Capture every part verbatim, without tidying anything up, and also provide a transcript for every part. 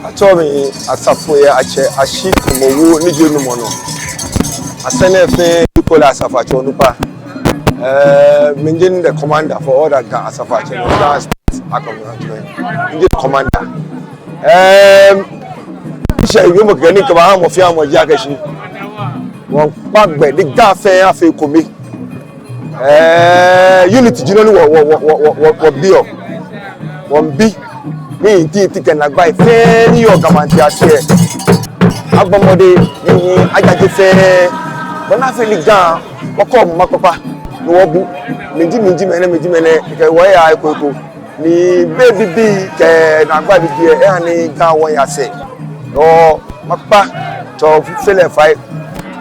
Atsɛɔ mi Asafoiatsɛ Ashi Kɔmɔwo ni ji enumɔ nɔ. Asɛrɛ fɛɛ ekolɛ Asafoiatsɛ onukpa. Eh, mi ji the commander for all the Ga Asafoiatsɛ, Ga State Army Command. Mi ji commander. Em, ŋshɛ yoomo kɛkɛ ni mikɛbaaha mɔ fɛɛ mɔ ji akɛ shi wɔŋkpa gbɛ ni Ga fɛɛ afee ekome. Eh, unity ji nɔ ni wɔ, wɔ, wɔbiɔ. Wɔmiibi. Ni nti nti kɛ naagbai fɛɛ ni yɔɔ Ga Maŋtiase lɛ, abɔ mɔdɛŋ ni ajaje fɛɛ. Bɔ ni afee ni Ga, wɔkɔ mama kpakpa ni wɔbu. Mɛi ji, mɛi ji mɛnɛ, mɛi ji mɛnɛ, kɛ wɔya eko eko. Ni bei bibii kɛ naagbai bibii lɛ, eha ni Ga wɔya sɛɛ. Ɔɔ, makpa tsɔfeelɔi fai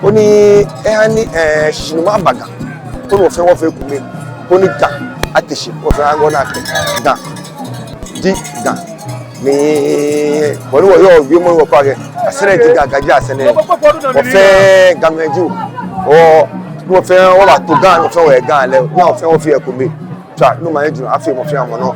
koni eha ni, eh, shishinumɔ aba Ga, koni wɔ fɛɛ wɔfee ekome, koni Ga ate shi, wɔ fɛɛ wɔna akɛ Ga ji Ga. Ni bɔ ni wɔyɔɔ wiemɔ ni wɔkɛɔ akɛ, Asɛrɛ ji Ga, Ga ji Asɛrɛ. Wɔ fɛɛ Gamɛi ji wɔ. Ɔɔ, ni wɔ fɛɛ wɔbato Ga, ni wɔ fɛɛ wɔyɛ Ga lɛ, ni wɔ fɛɛ wɔfee ekome. Tswa, ni omanye ajuru afee mɔ fɛɛ mɔ nɔ.